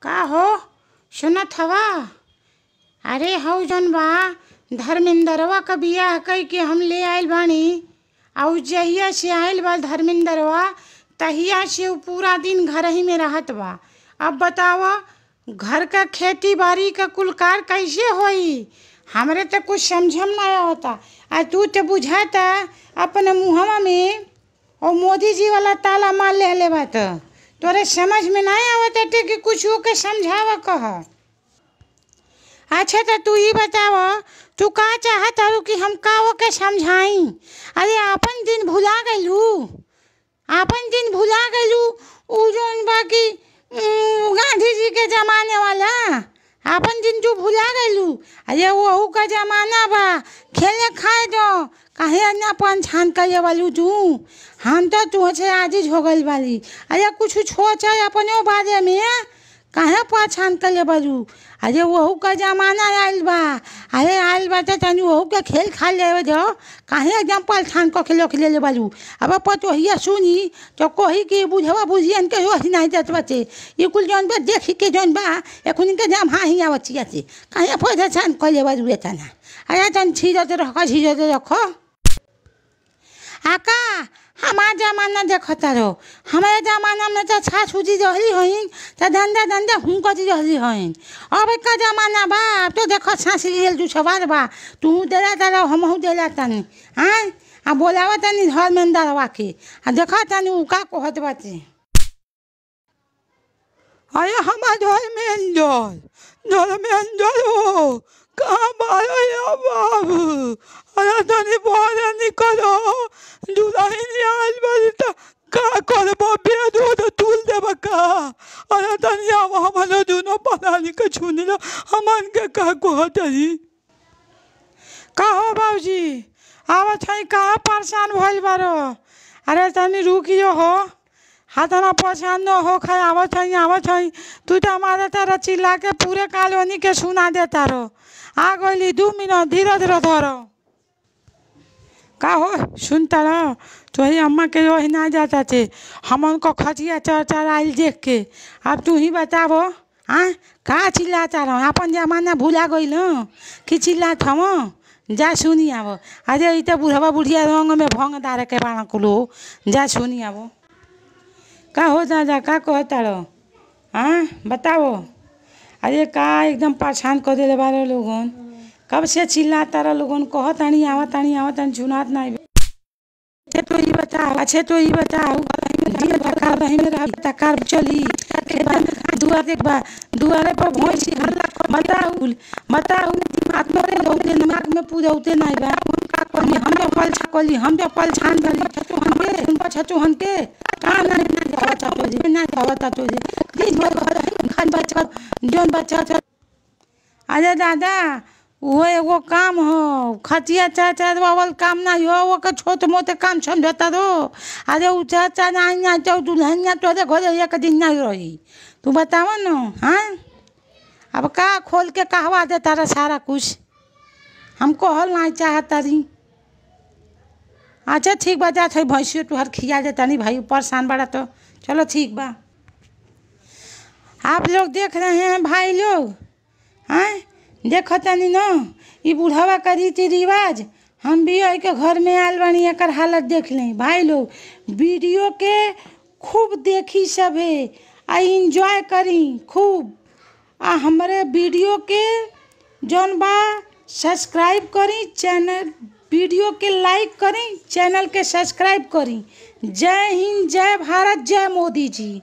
का हो सुनत हवा? अरे हौ जौन बा धर्मेंद्रवा क बियाह कई के हम ले आइल बानी। आउ जहिया से आइल बा धर्मेंद्रवा तहिया से उ पूरा दिन घरही में रहत बा। अब बताव घर क खेती बाड़ी क कुल कार कैसे होई? हमरे त कुछ समझम ना आवता। आ तू त बुझाता अपने मुहवा में और मोदी जी वाला ताला मार लेहले बा। त तोरे समझ में ना आवताटे कि कुछ ओके समझाव कह। अच्छा त तू ई बताव, तू का चाहत हरु कि हम का ओके समझाई? अरे आपन दिन भुला गइलू, आपन दिन भुला गइलू। उ जौन बा कि गांधी जी के जमाने वाला आपन दिन तू भुला गइलू। अरे वहू का जमाना बा, खेले खाए दो। काहे ना पहचान करे वालू तू? हम तो तुहसे आजिज हो गइल बाली। अरे कुछ सोच अपनो बारे में, काहे पहचान करे बालू? अरे वहू का जमाना आइल बा। अरे आइल बा त तनी वहू के खेल खा लेवे दो। काहे एकदम पहचान क के रख लेले बालू? अब पतोहिया सुनी तो कही कि बुझवा बुझियन के रोही नहीं देत बाटे। ई कुल जौन बा देखी के जौन बा एखुन के जाम हाँ ही आवतिया से काहे पहचान कइले बालू एतना? अरे तन छीजत रख, छीजत रख। आका हमार जमाना देखता रहो। हमारे जमाना में तो छाछुजी रहली हईन त धंधा धंधा हुकती रहली हईन। अब का जमाना बा, अब तो देखो सांस लियल दू सवार बा। तू देला तारा, हमहू देला तानी। हाँ आ बोलावा तानी धर्मेंद्रवा के, आ देखा तानी उ का कहत बाटे। अरे हमार धर्मेंद्र, धर्मेंद्र हो कहाँ बारो या बाबू? अरे तनी बाहर निकलो, दुल्हन आइल बारी त का करबो? बेद उद तुल देब का? अरे तनी आव, हमन दुनो परानी के छुनिल हमन के का कहतरी? का हो बाबूजी आवत हई, कहाँ परेशान भइल बारो? अरे तनी रुकियो हो, हाथना परेशान न हो खाए। आवत हई, आवत हई। तू तो हमारे तरह चिल्ला के पूरे कॉलोनी के सुना देता रहो। आ गइली, 2 मिनट धीरे धीरे धरो। का हो सुनता रहो तोही अम्मा के रोही ना जाता थे हम उनको खजिया चढ़ चढ़ आइल देख के। अब तू ही बताबो हाँ का चिल्लाता रहो? अपन जमाना भुला गइल कि चिल्लात हम? जा सुनी आवो। अरे ई त बुढ़वा बुढ़िया रंग में भंग दारे के बाण कुलो। जा सुनी आवो। का हो दादा का कहता रहो? हाँ बताओ। अरे का एकदम परेशान कर देले बारे लोगन, कब से चिल्लाता रहो लोगन, कहतानी आवतानी आवतानी सुनात नहीं। तो ई बताओ, अच्छा तो ई बताओ तकार चली दुआरे बा, दुआरे पर भैंसी हल्ला बताऊ बताऊ आत्मा रे बहुते दिमाग में पूजौते नहीं बा। हम पल छकली, हम जो पल छान दली हमके उन पर छचुहन के का ना जावता तो जी ना जावता तो जी दिन भर घर खान बच्चा जोन बच्चा। अरे दादा वो एगो काम हो, खतिया चाचा वावल काम ना हो, वो के छोट मोटे काम समझता रो। अरे उ चाचा ना ना तो दुल्हनिया तोरे घरे एक दिन नहीं रही, तू बताव न। हाँ अब का खोल के कहवा दे तारा सारा कुछ, हम कहल नहीं चाहता रही। अच्छा ठीक बा, जात है भैंसियो तुहर खिया देता नहीं भाई, परेशान बड़ा तो चलो ठीक बा। आप लोग देख रहे हैं भाई लोग, हाँ देखो तनी न ई बुढ़ावा का रीति रिवाज। हम भी के घर में आयल बानी, एकर हालत देख लें भाई लोग। वीडियो के खूब देखी सभे आ इंजॉय करी खूब। आ हमारे वीडियो के जौन बा सब्सक्राइब करी चैनल, वीडियो के लाइक करी, चैनल के सब्सक्राइब करी। जय हिंद, जय भारत, जय मोदी जी।